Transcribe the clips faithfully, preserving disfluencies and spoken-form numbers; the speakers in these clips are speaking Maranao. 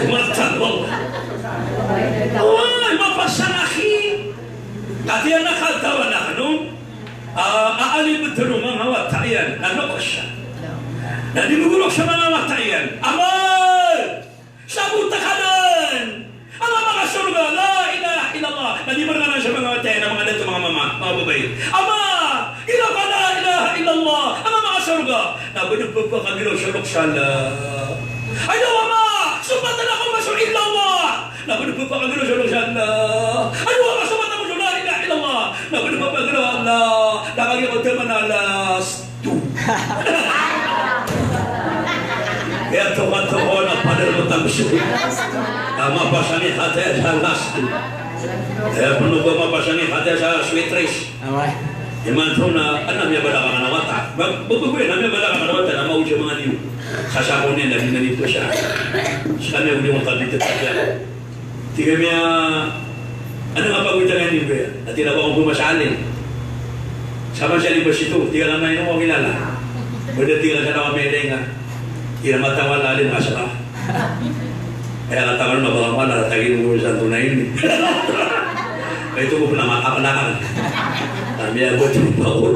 Matan, wallah. Oway, mapasang, akhi. Katii anan a katawan akn on a, a, alibd o manga wata iyan na loks. Na di mgolok so manga wata iyan. Ama! Sabota ka dn a manga sorga, la ilaha illallah. Na di mrnganan so manga wata iyan a manga dato, manga mama, manga babay. Ama, giraw ka la ilaha illallah a manga sorga. Na ba dn pphakagiraw so loks a la. Aya ama, sopatan ako man so illallah. Na ba dn pphakagiraw so loks a la. Aya ama, sopatan ako so la ilaha illallah. Na ba dn pphakagiraw a la. Na kagiya ko taman a las. Aya tokatok on a padar o tagso. Na mapasang i hataya sa las. Aya pn o ba mapasang i hataya sa sweet ris. Amay. Imanto na, adn a miyabalak akn a wata. Ba, ba, ba, ba, adn a miyabalak akn a wata na maod sa manga niyo. Sasako niyan na di na niyan pasa. Skaniyan o di ko kapitad sa Tig ami a, "Ano nga pagoyta nga ini, kuya?" Ati na, "Ako po masaalin." Sa man siya libas ito, tig a, "Kamay no, okay na lang." Pwede tig a, "Sana kami, Elena." Tig a, "Matawal alim, asa ka?" Kaya katawal, mabaka mo, alatagin mo sa tunay ini. Kaya ito ko po na makakalakal. Kami abot yung pakul.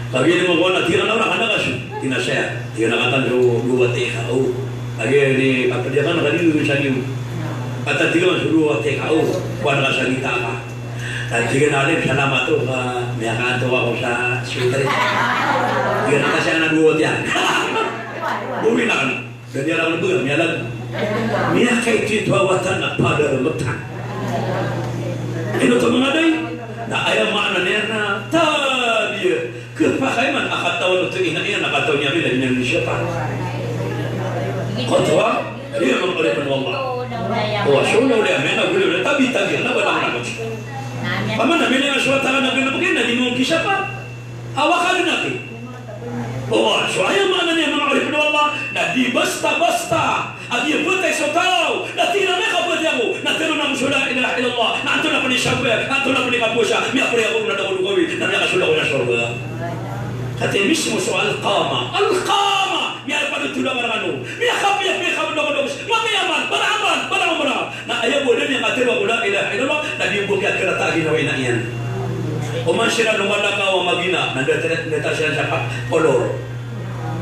Kami naman ko na, tig a, "Ano, wala ka na kaso?" Tig a, "Saya." Tig a, "Nakatan so dowa tika." O. Agi ni kapadiyakan ka di sa niyo. Kata tig a so dowa tika, o, kuwan ka sa gita ka. Kata tig a na alim, salamat o ka, miyakanto ako sa sweeter. Tig a na kasi ang nagbuwat yan. Buwi na ka na. Ganyan ako nagbuwat, miyalag. Miyakaito ito a wata na padar o mata. Ino to manga day? Na aya maana niyan na tabiya. Khapakay man a katawan oto i ina iyan, a katawan iyan a miyalagid iyan i shaytan. Katawan iyan a manga oripn o Allah. O, so na oli a miyana, guli, oli, tabi, tabi, na ba na, na ba. Paman na miyana, so wata na gina, na gina, na gina, na gina, a waka na ki. O, so aya maana niyan, manga oripn o Allah, na di basta-basta a di a btad so taw, na tig iyan a miyakabtad ako, na tharoon ako so la ilaha illallah, na antonaa pn i sabap, antonaa pn i kapowasa, miyapri ako na da ako dokawi, na miyakasold ako sa sorga. Katii mismo so Alqamah. Alqamah! Miyapanothol a marangano. Miyakapiya, miyakadokawi. Makayaman, baraman, baraman. Na aya bo dn iyan katharo a la ilaha illallah, na di bo kiyakarata a ginawa o ina iyan. Oman siran o malakaw a magina, na datar, datar siran sa pa-, kolor.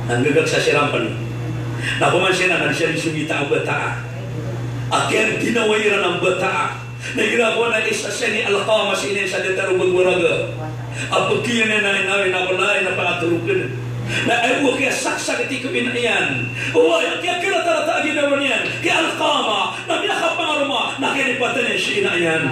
Na nggagak sa siran pn. Na oman siran na di siran di sogita a bata. A kiyaginawa iran a bata. Na igira ko na isa siran i Alqamah si ina iyan sa datar o bag o raga. A pkiyan iyan a ina, ina ko, lay, na pangatorogn. Na aya bo kiyasaksakit ko ina iyan. Oway, a kiyakarata-rata a ginawa niyan ki Alqamah, na miyakapangaroma, na kinipatanay si ina iyan.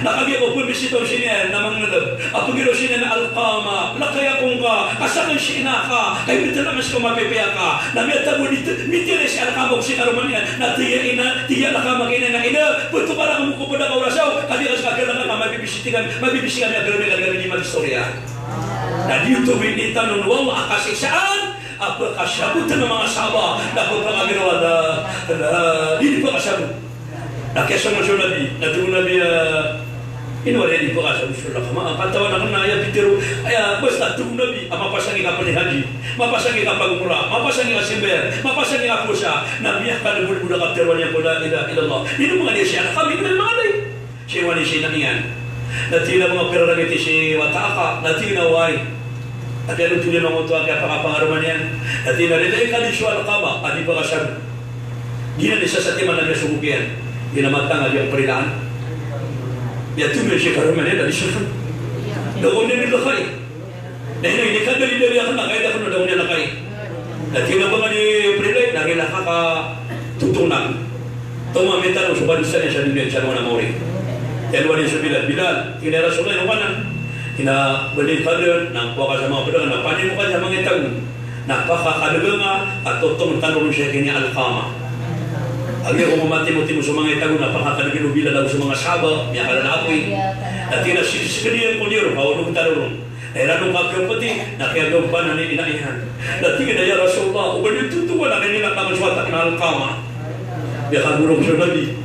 Na kagiya ko pmbisita si ina iyan, na mangngnb. A pagiraw si ina iyan a Alqamah, lakay ako ngka, ka sakn si ina ka, ka ibt na mas ko mapipiya ka. Na miyatago di, mitiray si Alqamah ko si karoma niyan. Na tig iyan a ina, tig iyan a Alqamah ki ina iyan a ina, ptokar ako ko pd a kaorasaw, ka di ka sa kakilala ka, mabibisita kami, mabibisita kami a gawii, ka di kami di mag-istorya. Na di oto binitawan o Allah a kasiksaan a pkasabotn o manga sahaba, na pkakagiraw a la, la, di pkasabot. Na kiyasong so Nabi, na tig o Nabi a, ino a di pkasabot so Alqamah, a katawan akn na aya pitharo, aya, basta tig o Nabi a mapasang i kapnhaji, mapasang i kapagumrah, mapasang i kasambayang, mapasang i kapowasa, na miyakadbodbod a katharo iyan ko la ilaha illallah. Ino manga di si Alqamah, ino manga di. Siwani si ina iyan. Na tig iyan a manga pirarangiti si wata aka, na tig iyan a oway. Ati ano tig iyan a oto a kiyapakapangaroma niyan. Na tig iyan a rilai ka di so Alqamah, a di pkasabot. Giyanan i sasatiman a miyasogop iyan. Tig iyan a matag a di ako prilaan. Aya tig iyan si karoma niyan, a di sasatiman. Daw niyan ilakay. Na ino, inikadalidali akn na kay da akn o daw niyan lakay. Na tig iyan a ba nga di prilay, na rilaka ka totonan. Toman mitano so barisan iyan sa doniya, sa rongan a maori. Tig iyan a wani so Bilal, Bilal, tig iyan a Rasulullah, ino ka nan? Tig iyan a bali ka dn, na kowa ka sa manga pd, na panimo ka sa manga itago. Na pakakadaganga, ka totong tano ron siya kini Alqamah. Agi ko mamatimo-timo so manga itago, na pakakadagn o Bilal ago so manga sahaba, miyakala na apoy. Na tig iyan a siksikn iyan ko niyo ron, ka onong tano ron. Na iran o kapiyapati, na kiyagampanan i ina iyan. Na tig iyan a, "Ya Rasulullah, o ba di totowan a kinilak akn so wata akn a Alqamah?" Miyakagolok so Nabi.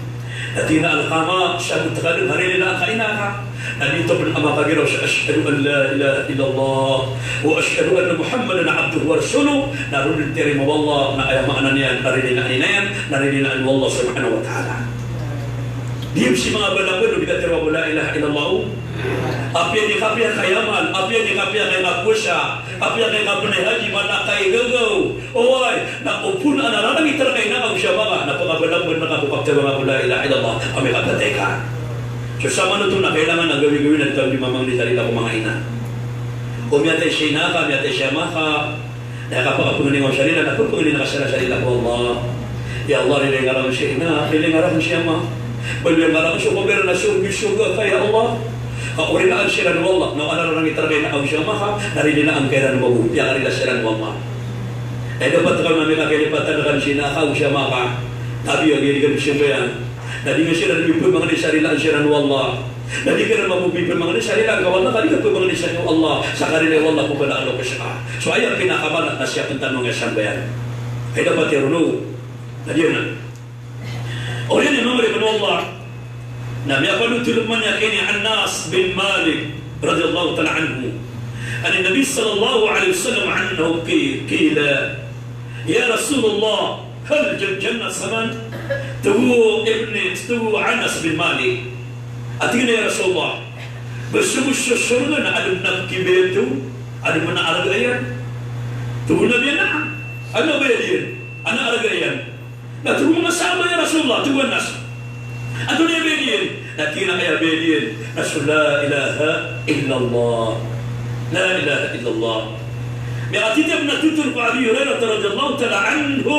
Na tig iyan a, "Alqamah, sabot ka dn a rilai ka ina ka." Na di topn a makagiraw sa ashhadu an la ilaha illallah wa ashhadu anna Muhammadan abduhu wa rasuluh, na roo dn tiyarima o Allah, na aya maana niyan na rilinaan iyan, na rilinaan o Allah subhanahu wa ta'ala. Di pn sii manga bala pn o di katiyarima o la ilaha illallah. Apiya di kapiya kayaman, apiya di kapiya kaya kapowasa, apiya kaya kapnay haji, mala kaya gagaw. Oway, na opama na rarangit rka i ina ka o si ama ka, na pkabalawan ka ko kaptawanga ko la ilaha illallah a miyakapatay ka. So samanoto na kailangan a gawii-gawii na di taw di mamangni sa rila ko manga ina. O miyatay si ina ka, miyatay si ama ka, na kapakapangni ngka sa rila, na pphangnin ka sa rila ko Allah. Ya Allah, rilaan ka rakn si ina, rilaan ka rakn si ama. Baloy ka rakn so kobor na so, so sorga ka, ya Allah. Ka o rilaan siran o Allah, na o rarangit rka i ina ka o si ama ka, na rilaan ka iran o bago, piyakarila siran o Allah. Na ino pat ka na miyakakilipatan ka si ina ka o si ama ka, tabiya giri ka di sambayang. Na di ngka siran di pphangni sa rilaan siran o Allah. Na di ka na mambo pphangni sa rilaan ka o Allah, ka di ka pphangni sa o Allah, sa karila o Allah ko bala a loks ka. So aya pinakamala na siyapn tano a sambayang. Ino pat iyan roo? Na di na. Oriyan iyan mambo o Allah. Na miyapanothol mambo niyan kini Anas bin Malik radiyallahu ta'ala anhu. An Nabi sallallahu alaihi wasallam annahu qi-, qila, "Ya Rasulullah, hal jal jannah saman?" Tig o Ibn, tig o Anas bin Malik. A tig iyan, "Ya Rasulullah, ba so, so sorga na adn a pkhibayad on, adn a arga iyan?" Tig o Nabi, "Na'am." Adn a bayad iyan, adn a arga iyan. Na tig o manga sahaba, "Ya Rasulullah," tig o Anas, "antonaa i bayad iyan?" Na tig iyan a aya bayad iyan na so la ilaha illallah. La ilaha illallah. Miyakatitho a pnthotol ko Abi Hurairah radiyallahu ta'ala anhu,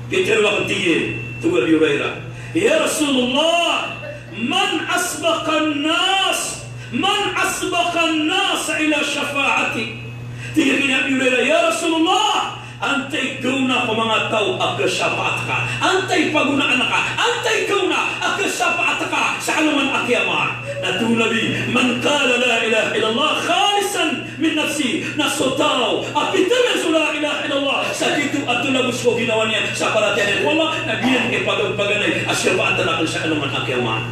pitharo a tig iyan, tig o Abi Hurairah, "Ya Rasulullah, man asbaqan nas, man asbaqan nas ila shafa'ati?" Tig iyan a Abi Hurairah, "Ya Rasulullah, antaa i kaona ko manga taw a khasapaat ka? Antaa i pagonaan ka? Antaa i kaona a khasapaat ka sa alongan a kiyamat?" Na tig o Nabi, "Man qala la ilaha illallah khalisan min nafsihi." Na so taw a pitharo iyan so la ilaha illallah sa gioto a tolagos ko ginawa niyan sa paratiyaya niyan ko Allah, na giyanan i pagpaganay a sapaatan akn sa alongan a kiyamat.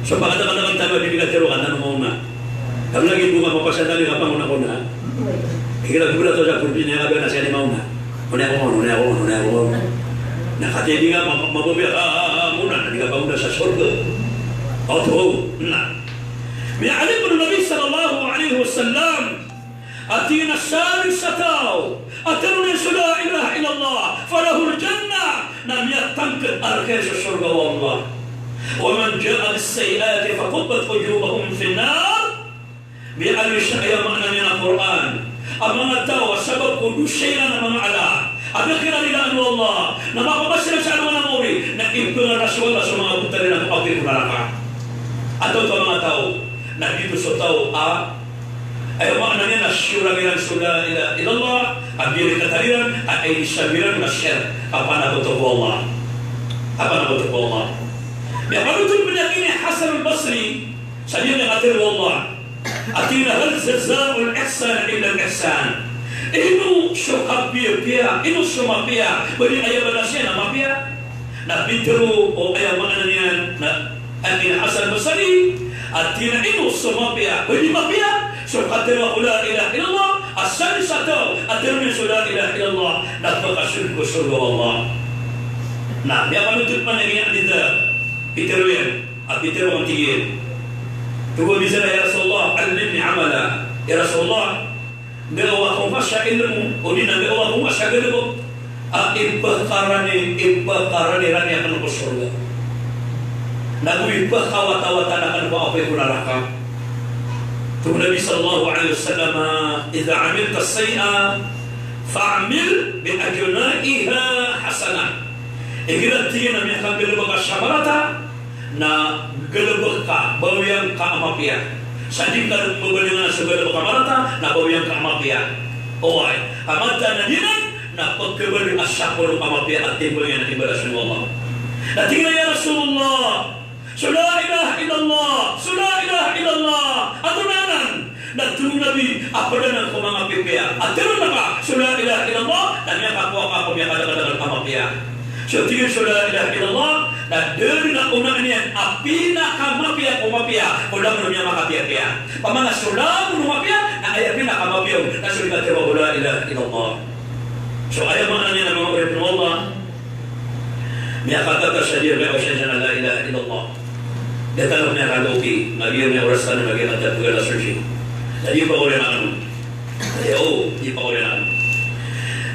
So pakatakatakan tano a bibigay tano ka na maona. Kami lagi bo ka mapasad a di ka pangona-ona. Igira bo ka sa kurbi niyan ka ba na siya di maona. Ona ako maona, ona ako maona, ona ako maona. Na katii di nga ma-, ma-, mababiya ka, ah, ah, ah, maona, na di ka pangona sa sorga. Oto, na. Miyaaloy o Nabi sallallahu alaihi wasallam a tig iyan a sadn sa taw a tharoon iyan so la ilaha illallah, falahul jannah, na miyatangkd a rk iyan so sorga o Allah. Wa man jaa bis sayyi'ati fakubbat wujuhuhum fin nar. Miyaaloy sa aya maana niyan a Qur'an a manga taw a sabap ko dosa iran a manga ala a da kiran rilaan o Allah, na mapapasad sa alongan a maori, na ipngarana o Allah so manga btad iran ko apoy ko naraka. Antonaa oto a manga taw? Na giyoto so taw a, aya maana niyan na siyorang iran so la ilaha illallah, a biyarikat iran, a inisab iran na shirk, a panakoto ko Allah. A panakoto ko Allah. Miyapanothol pn iyan kini Hasan al-Basri, sa giya na katharo o Allah. A tig iyan a, "Hal jazaa'ul ihsan illa al-ihsan?" Ino so kapiyapiya, ino so mapiya, ba di aya balas iyan a mapiya? Na pitharo o aya maana niyan na, a tig iyan a Hasan Basri, a tig iyan a ino so mapiya, ba di mapiya so katharo ko la ilaha illallah, a sadn sa taw a tharoon iyan so la ilaha illallah, na pakasold ko sorga o Allah. Na miyapanothol pn iyan kini Abi Dharr, pitharo iyan, a pitharo a tig iyan, tig o Abi Dharr, "Ya Rasulullah, allimni amala." Ya Rasulullah, nggaw ako ngka sa ilmo, odi na nggaw ako ngka sa galbk a ipakarani, ipakaranirani akn ko sorga, nago ipakawatawatan akn ko apoy ko naraka. Tig o Nabi sallallahu alaihi wasallam, "Idha amilta sayyi'ah, fa'mil bi ajnahiha hasanah." Igira tig iyan a miyakagalbk ka sa marata, na galbk ka, bawian ka a mapiya. Sa di ka mbabalingan so galbk a marata, na bawian ka a mapiya. Oway, a mataan a giyanan na pkhabaloy a sapolo a mapiya a timbang iyan a ibalas o Allah. Na tig iyan a, "Ya Rasulullah, so la ilaha illallah, so la ilaha illallah, antonaa anan?" Na tig o Nabi a pd anan ko manga pipiya. A tharoon ka so la ilaha illallah, na miyakakowa ka ko miyakadakadakl a mapiya. So tig iyan so la ilaha illallah, Na da dn a onaan iyan a pinakamapiya ko mapiya ko langon o miyamakapiyapiya. Opama na so langon o mapiya na aya pinakamapiya on na so di katharo ko la ilaha illallah. So aya maana niyan a manga oripn o Allah, miyakatataw sa di aya miyakaosay sa la ilaha illallah. Da tano miyakaloki, na giya miyakaoras tano, na giya katharo ko la ilaha illallah. Na di pakaoriyan akn. Aya o, di pakaoriyan akn.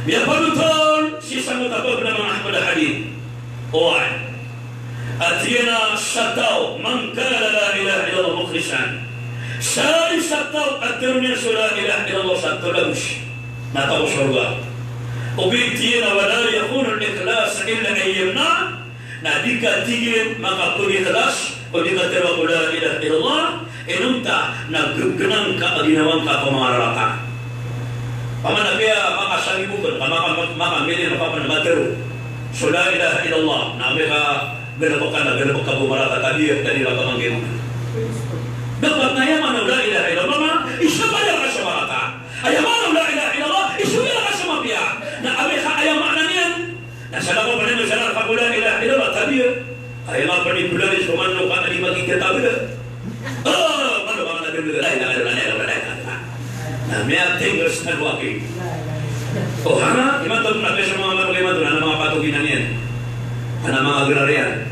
Miyapanothol sii sa mutafaq na manga ahad a hadith. Oway. A tig iyan a sa taw, man qala la ilaha illallah mukhlisan. Sa isa taw a tharoon iyan so la ilaha illallah sa tolagos, na taw ko sorga. Ogaid tig iyan a wala yakunu al-ikhlas illa an yamna, na di ka tig iyan makapagikhlas o di katharo ko la ilaha illallah, inonta na ggnan ka a ginawa ngka ko manga rarata. Opama na giya makasangibo ka, ka maka, maka, makamili, makapanamatharo so la ilaha illallah, na amay ka galbk ka na galbk ka bo marata, tabiya, da di rata manggiya. Dapat na aya maana o la ilaha illallah na isabaya ka sa marata. Aya maana o la ilaha illallah, isabaya ka sa mapiya. Na amay ka aya maana niyan, na salakaw pn a misalan ka bo la ilaha illallah, tabiya. Aya maana pn i bolalan so manok a di magigit a bala. Ah, manok a di magigit a bala. Na miyatinggal sa luwaki. O, ha? Imanto na pn so manga manok imanto na manga patoginan iyan. Adn a manga agrarian.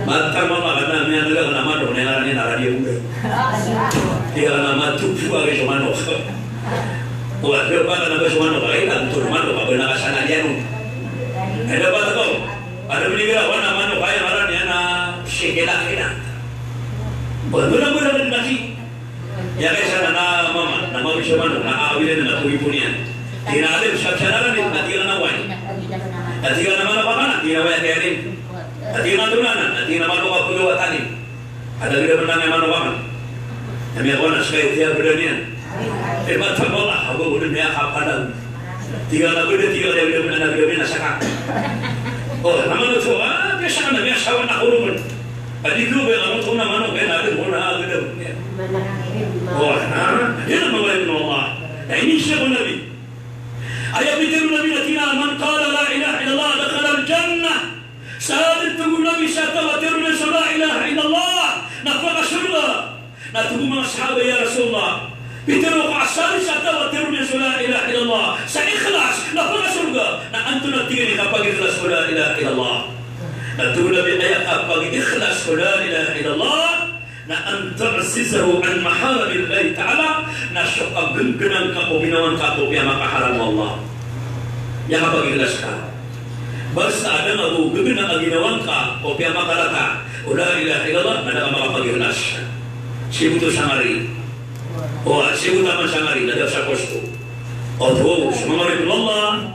Mataan mo, adn a miyan'g a manok na ngaran iyan a Radiya Muda. Tig iyan a matobo a so manok. O, a, pero ba ka na ba so manok, ay, tanto na manok, ba na ka sa na diyan, o. Ay, dapat ako. Adn a minigira, o, na manok, ay, ngaran iyan na Sikilakila. O, mula-mula na nasi. Aya kay sa na, na mama, na mawid so manok, na awid iyan na pogi pn iyan. Tig iyan a, "Alim, siyap siya na, alim," na tig iyan a, "Wai." Na tig iyan a, "Manok ka na?" Tig iyan a, "Wai, ati alim." Na tig iyan a, "Antonaa?" Na tig iyan a, "Manok ka, pogi, wata alim." Adn a gida bnang a manok aman. Na miyakowa na ska i tiya bda niyan. Imanto a Allah, ago bda niyan kapanaw. Tig iyan a bda, tig iyan a gida bnang a gida bnang a saka. O, na manok so, a, miyasawa na, miyasawa na ko roo. A di ko ba a manok, na manok, e, na gida bnang a gida bnang. O, na, di na mawala o Allah. Na inisiyap o Nabi. Aya pitharo o Nabi na tig iyan a, "Man qala la ilaha illallah dakhala al-jannah." Sa dn, tig o Nabi, sa taw a tharoon iyan so la ilaha illallah na pakasorga. Na tig o manga sahaba, "Ya Rasulullah, pitharo ka a sa dn sa taw a tharoon iyan so la ilaha illallah sa ikhlas na pakasorga, na antonaa," tig iyan, "i kapagikhlas ko la ilaha illallah?" Na tig o Nabi, aya kapagikhlas ko la ilaha illallah na an tu'azzizahu an maharimillahi ta'ala, na so kagnggnang ka ko ginawa ngka ko piyamakaharam o Allah. Aya kapagikhlas ka. Basta adn a bo gnggnang a ginawa ngka ko piyamakarata o la ilaha illallah, na da ka makapagikhlas. Sii bo to sangari. O, sii bo taman sangari, na da sa kosto. Oto, so manga oripn o Allah,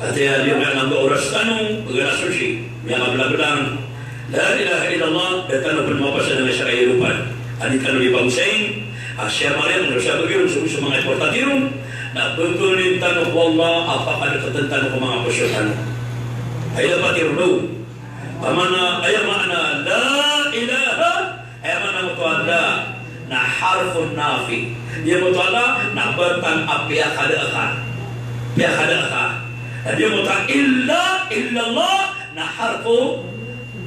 Ati a di miyakangga oras tano, pagana so si, miyakablablang. La ilaha illallah, da tano pn mapasad a miyasakay a lopa. A di tano di pagosayin, a siya mariyang, na siya bagiron, so, so manga importante ron, na pphangnin tano ko Allah a pakadktn tano ko manga poso tano. Aya dapat iron, opama na, aya maana, la ilaha Aya maana oto a la na harfun nafi. Aya oto a la na batang a piyakada ka. Piyakada ka. Aya oto a illa, illallah na harfu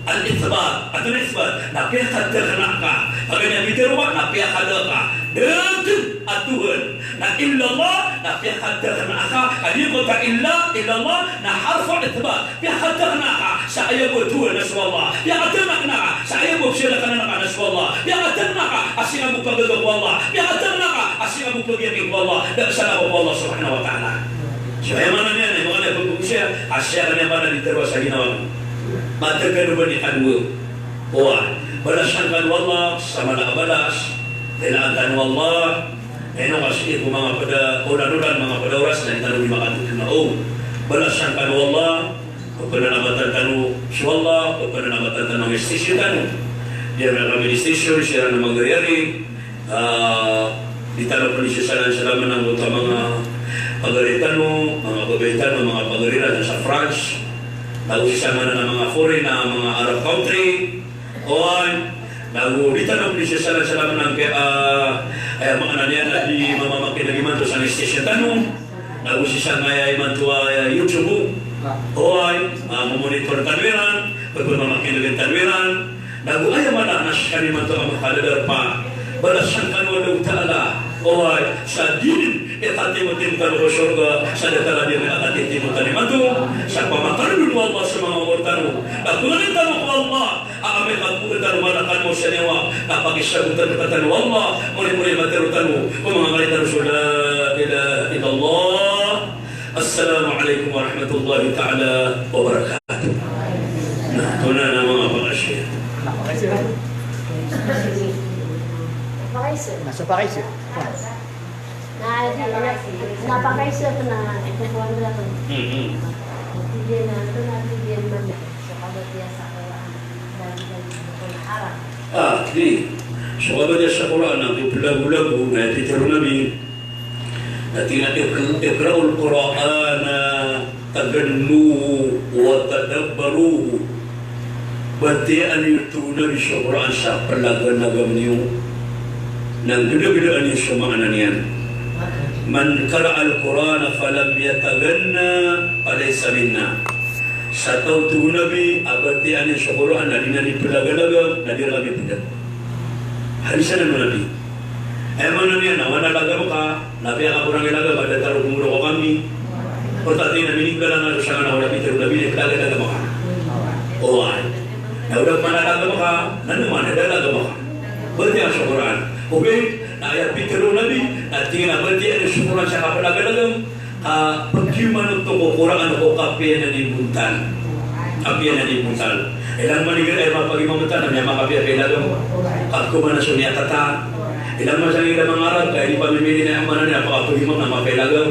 al-ithbat. Antonaa i ithbat? Na piyakada ka. Paganay a pitharo ka na piyakada ka. Da dn a Tuhan. Na illallah na piyakada ka. Aya oto a illa, illallah na harfu al-ithbat. Piyakada ka sa aya bo a Tuhan na so Allah. Piyakada ka sa aya bo a pzalakan ka na so Allah. Piyakada ka a sii ka bo pagaga ko Allah. Piyakada ka a sii ka bo pagiyakin ko Allah. Da pzalakan ko Allah subhanahu wa ta'ala. So aya maana niyan, aya maana niyan, a sii ka niyan maana di terwa sa ginawa. Matagad o ba niyan kadowa. Oway. Balasan ka o Allah sa mala a balas. Kailangan tano o Allah. Ino ka sii ko manga pd a olan-olan, manga pd a oras na di tano di makatotol na o. Balasan tano o Allah, pphanalamatan tano so Allah, pphanalamatan tano so station tano. Di a miyakaministration, siran a magayari, ah, di tano pn di sasalan-salaman angkoto a manga pagari tano, manga babay tano, manga pagari tano sa France. Nago sii sa manga foreign, a manga Arab country, Oway, nago di tano pn di sasalan-salaman angkai, ah, aya maana niyan na di mamamakineg imanto sa station tano. Nago sii sangkaya imanto a, ah, YouTube. Oway, ah, momonitor tano iran. Pagmamakinegen tano iran, nago aya maana na skaniyan man oto a makadadarpa, balasan kano o Allahu Ta'ala, oway, sa di den ikatimotimo tano ko sorga, sa datar a di den ikatitimo tano imanto, sa pamakarondon o Allah so manga omor tano, na pangnin tano ko Allah, a amay ka phoon tano malakal mo sa niyawa, na pakisabotan rktano o Allah, mori-mori a matero tano ko manga maana tano so la ilaha illallah. Assalamu alaikum warahmatullahi ta'ala wabarakatuh. Na, tonaa na manga pakaiza. Pakaiza. Na, so pakaiza. Na, di, na, na pakaiza ko na ito ko andra ko. Hmm, hmm. Di na, ito na, di na, man. So kabatiya sa Qur'an. Dali, dali, ito na haram. Ah, di. So kabatiya sa Qur'an, na di pelago-lago, na di tero Nabi. Na tig iyan a iq-, iqra'ul Qur'ana tagannu wa tadabbaru. Batiyaan iyo, tig o Nabi, so Qur'an sa pelagalagam niyo. Na gdagdaan iyo so maana niyan. Man qara'al Qur'ana falam yataganna falaysa minna. Sa taw, tig o Nabi, a batiyaan iyo so Qur'an na di niyan pelagalagam, na di rkami pd. Hadis anan o Nabi. Aya maana niyan na o aya lagam ka, na piyakakorang i lagam a datar o komodo ko kambing. Oto tig iyan a minigala nga so sangkanan a pitharo o Nabi na ipelagalagam ka. Oway. Na o da pman a lagam ka, na ino man a da lagam ka. Batiyaan so Qur'an. Ogaid na aya pitharo o Nabi na tig iyan a batiyaan so Qur'an sa kapelagalagam. Ka pagiyomanoto ko Qur'an ko kapiya anan i bontal. Kapiya anan i bontal. Ilang man igira aya mapagiyomanoto na miyamakapiya i lagam. Ka koman a so miyakata. Ilang man sa igira manga Arab, ka inipamimili na aya maana niyan a pagiyomanoto na mapiya i lagam.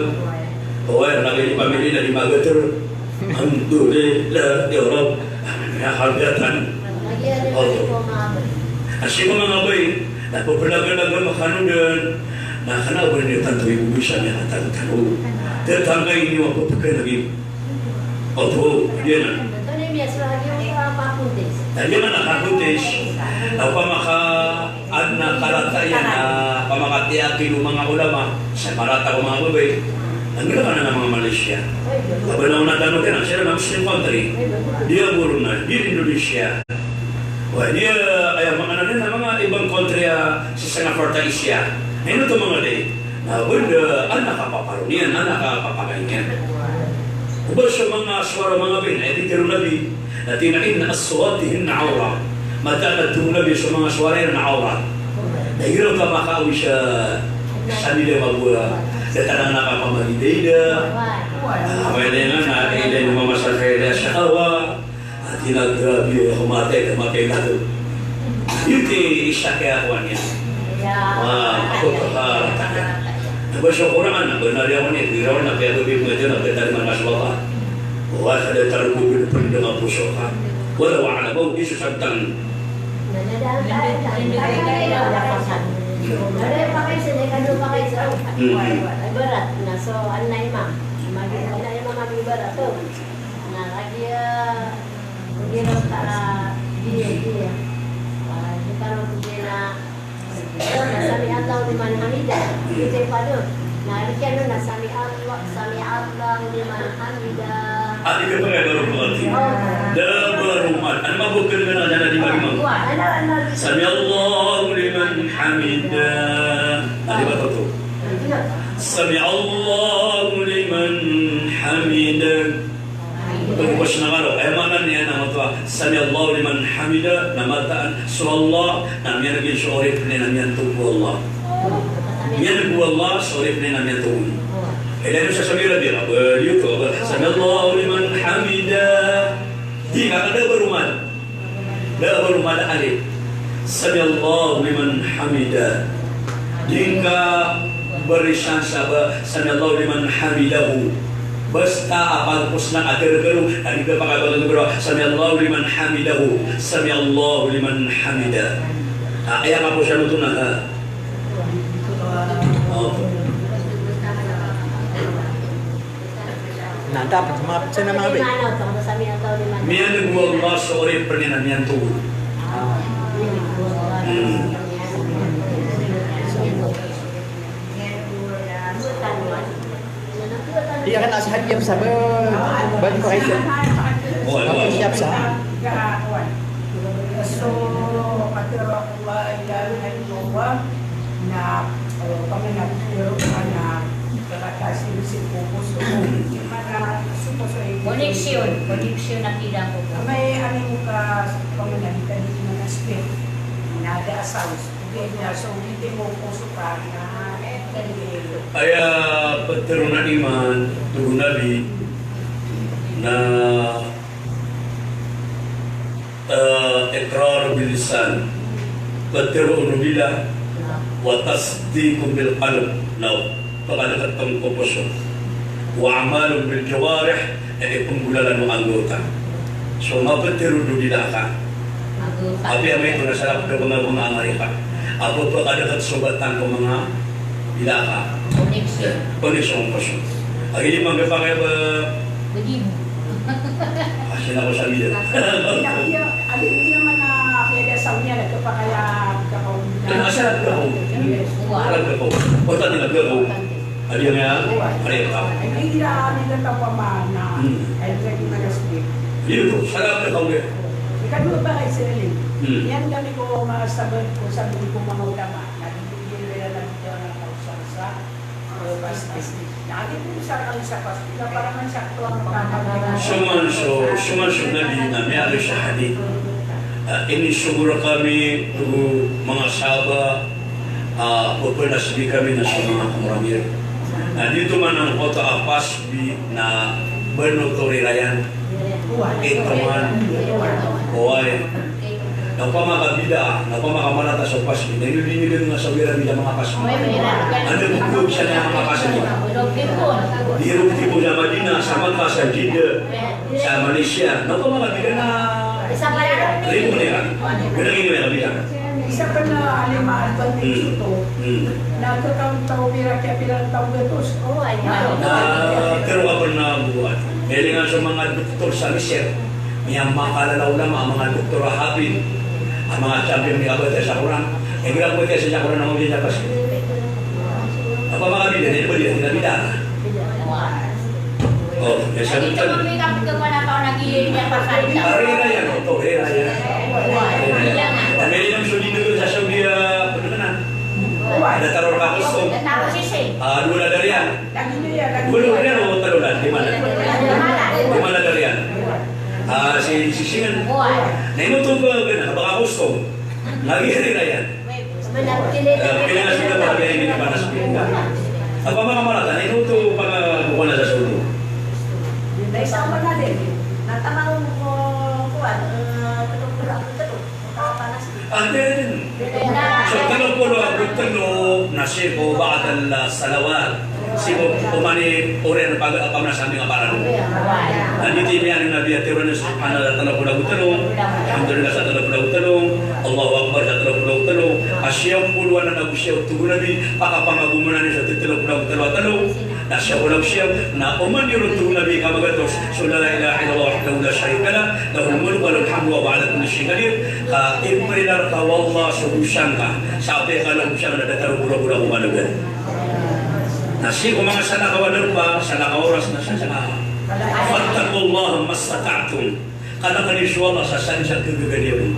Oway, lagid i pamili na di magater. Alhamdulillah, ya Rabb. Amin. Ya Rabb, ya Tuhan. Oto. Asiko manga bay, na pepelagalagam kano den, na kena ba den tanto ibo bisa miyakatantano. Tetangga ini wa pepeken lagi. Oto, dia na. Tadi mana kakuntis? Tadi mana kakuntis? Apa maka Adn a karata iyan a pamakatiyakid o manga ulama sa marata ko manga babay. Anggilakan a manga Malaysia. Ba na onaan tano kiran, siran na Muslim country. Di a Brunei, di Indonesia. Wa di a, aya maana niyan na manga ibang country a sii sa North Asia. Na ino oto manga di. Na benda, adn a kapaparo niyan, adn a kapapakay niyan. Oba so manga sowara o manga babay, na aya pitharo o Nabi, na tig iyan a inna aswatahinna awrah. Mataan a tig o Nabi so manga sowara iran na awrat. Na igira ka makaawid sa, sa manga babay, da tano a kapamagidayda. Ah, mailay nga na, ilay mo mama sa kaya da sa kawa. Ati na grabe, ako matay, ako matay na to. Iti isa kaya ako niya. Wa, ako to ka, na ba so Qur'an, na ba na riyaw niya, di raw na kaya gabi mo ito, na kaya tali man mas baba. Wa, kada talo ko bin pwede nga puso ka. Wala, wa, ala, ba, di so sabtan. Hmm. Ibarat na so, an na imam. Magi, an na imam, magi ibarat to. Na lagi, ah, hindi rin para, hindi, hindi. Ah, hindi ka rin hindi na, na sami Allahu liman hamidah. Hindi pa doon. Na lagi ano na sami Allah, sami Allahu liman hamidah. Ah, ika pa kaya baru mengerti. Oh. Da baru mat. Ano mabukal ka na dyan na di ba imam? Ano, ano? Sami Allahu liman hamidah. Ah, di ba to? Sami Allahu liman hamidah. Oto ko sangkaro, aya maana niyan na oto a, sami Allahu liman hamidah, na mataan so Allah na miyaneg iyan so oripn iyan a miyanto ko Allah. Miyaneg o Allah so oripn iyan a miyanto. Ilay niyo sa samira di, aba, di oto, aba, sami Allahu liman hamidah. Di, ka da a ba roo mad. Da a ba roo mad a alif. Sami Allahu liman hamidah. Di ngka barisan sa ba, sami Allahu liman hamidahu. Basta a pagpos na a terkero, na di ngka pakabagn bro, sami Allahu liman hamidahu. Sami Allahu liman hamidah. Ah, aya kaposan oto na, ha? Oh. Na, dapat mapsa na mabay. Miyaneg o Allah so oripn iyan a miyanto. Hmm. Iya kan, asa hadi iya, basta ba, ba di pa kaisa. Oway, oway. Siap sa. So, katharo a la ilaha illallah, na, eh, pamana, pero, na, kakatasi sii ko poso. Mana, so poso i koneksyon, koneksyon a kida ko. Amay, ani mo ka, pamana, di ka di mana speak. Na da sounds. Aya ptharoon a iman, tig o Nabi, na, eh, iqrar bil lisan, ptharoon o dila, wa tasdiq bil qalb, na pkadkt ko poso. Wa amal bil jawarih, na iphgolalan o anggota. So, maptharo o dila ka. Apiya maito na salakaw a manga, manga Amerika. Apiya pkadkt so batang ko manga dila ka. Koneksyon. Koneksyon ko poso. Agi di mangga pakay ba? Bagi mo. Asin ako sa mida. Agi di naman na kaya di asaw niya, nagkapakaya, nagkakaw. Nagkakaw. Yes. Nagkakaw. Importante, nagkakaw. Adi nga, adi nga. Ay, hindi na, hindi na tapamana. Hmm. Ay, hindi na speak. Iyo to, sarap na kauli. Ikadowa ba kay Sir Lee? Hmm. Iyan kami ko masabi, ko sabi ko manga ulama, na di ko hindi nila nagdala na kausan sa, eh, basta. Na di ko sa kami sa pas-, na para man sa tuwang. Suman so, suman so Nabi na miyaaloy sa hadith. Ah, inisogo rkami ko manga sahaba, ah, pphanabi kami na so manga kamramir. Na di oto man angkoto a pasbi na bano to rirayan. Ito man. Oway. Na opama ka bid'ah, na opama ka marata so pasbi, na ino di niyo nga sa wira bid'ah manga pasbi. Anda ko ko siya na manga pasbi. Di ron tipo sa Madinah, sa Makkah, sa Jeddah, sa Malaysia. Na opama ka bid'ah na Isa pa yan. Rin mo nila. Wala rin nila kabila. Isa pa na lima advantage ito. Hmm. Na kakauntaw mira kaya bilang taw gatos. Oo, ay. Na, pero ako na buwan. Kaya nga sa mga doktor sa Miser, may mga kalalaw na mga, mga doktor a hapid, ang mga champion may abot sa Quran. Eh, grabe kayo sa Quran ang mga binabasa. Apa mga bida, di ba di, di na bida? O, e, sabi ko. Ito kami kapag wala pa ako nag-iiling niya pa sa ito. Rira yan, oto, rira yan. Rira yan. Kami rin ang sundin doon sa Saudi, ah, ano na? Ada teror ka gusto. Ada teror sisi. Ah, doon na dari yan. Gulo na yan, o, talo na. Di mana? Di mana dari yan? Ah, si, si Singan. Na ino to ba, baka gusto. Lagi rira yan. Eh, pinangas kita ba, kaya hindi na panas pinta. Apa mga marata, na ino to pag, ah, buwan na sa sundo? Dahil sa umaga din, natanaw ko, kuwan, eh, talo polo ago talo. Makapanas din. Ah, din. So, talo polo ago talo, na sii ko ba'dal salawat. Sii ko oman i oriyan pag-, pamanasan nga para doon. Na di timiyan na Nabi a tiro na subhanallah talo polo ago talo, alhamdulillah sa talo polo ago talo, Allahu Akbar sa talo polo ago talo, a siyaw polo anan ago siyaw, tig o Nabi, pakapangagoman iyan sa talo polo ago talo a talo, na siyaw polo ago siyaw, na oman iyan, tig o Nabi, ka magatos so la ilaha illallah wahdahu la sharika lah, lahul mulku wa lahul hamdu wa huwa ala kulli shay'in qadir, ka iprila rka o Allah so dosa ngka, sa apiya ka na dosa ngka na da talo polo ago talo a managan. Na sii ko manga salakaw a darpa, salakaw a oras na sa salakaw. Fattaqullaha mastata'tum. Kalk iyo so Allah sa sadn sa kagaga niyo.